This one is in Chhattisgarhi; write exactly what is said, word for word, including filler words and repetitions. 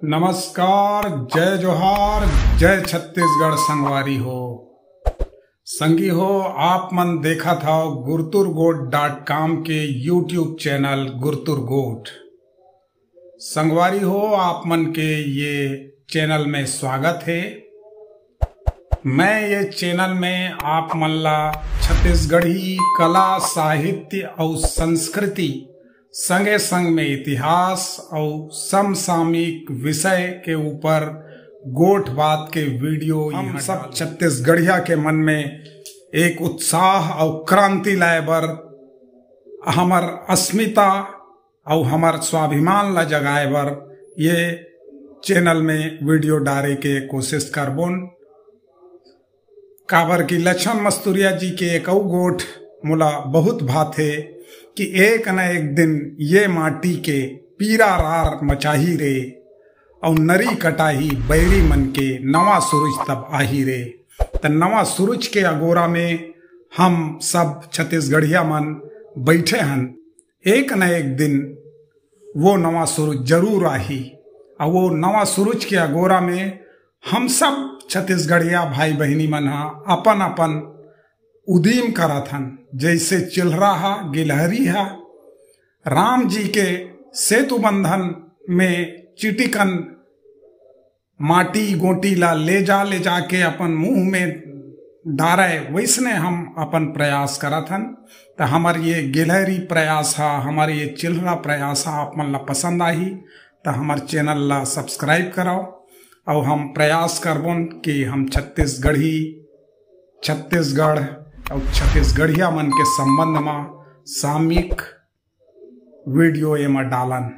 नमस्कार, जय जोहार, जय छत्तीसगढ़ संगवारी हो। संगी हो, आप मन देखत हव गुरतुर गोठ डॉट कॉम के YouTube चैनल गुरतुर गोठ। संगवारी हो, आप मन के ये चैनल में स्वागत हे। मैं ये चैनल में आप मन ला छत्तीसगढ़ी कला, साहित्य अउ संस्कृति, संगे संग में इतिहास अउ समसामयिक विषय के ऊपर गोठ बात के वीडियो हम सब छत्तीसगढ़िया के मन में एक उत्साह अउ क्रांति लाए बर, हमर अस्मिता अउ हमर स्वाभिमान ला जगाए बर ये चैनल में वीडियो डारे के कोशिश करबोन। काबर कि लक्ष्मण मस्तुरिया जी के एक अउ गोठ मोला बहुत भाथे कि एक न एक दिन ये माटी के पीरा रार मचाही रे, अउ नरी कटाही बैरी मन के नवा सुरुज तब आही रे। त नवा सुरुज के अगोरा में हम सब छत्तीसगढ़िया मन बैठे हन। एक न एक दिन वो नवा सुरुज जरूर आही, अउ वो नवा सुरुज के अगोरा में हम सब छत्तीसगढ़िया भाई बहिनी मन ह अपन अपन उदीम करत हन। जैसे चिल्हरा ह, गिलहरी ह, राम जी के सेतु बंधन में चिटिकन माटी गोटी ला ले जा, ले जाके अपन मुंह में डारे, वैसने हम अपन प्रयास करत हन। त हमर ये गिलहरी प्रयास ह, हमर ये चिल्हरा प्रयास ह, आप मन ला पसंद आही त हमर चैनल ला सब्सक्राइब करव। अउ हम प्रयास करबोन कि हम छत्तीसगढ़ी, छत्तीसगढ़ अउ छत्तीसगढ़िया मन के संबंध म सामयिक वीडियो एमा डालन।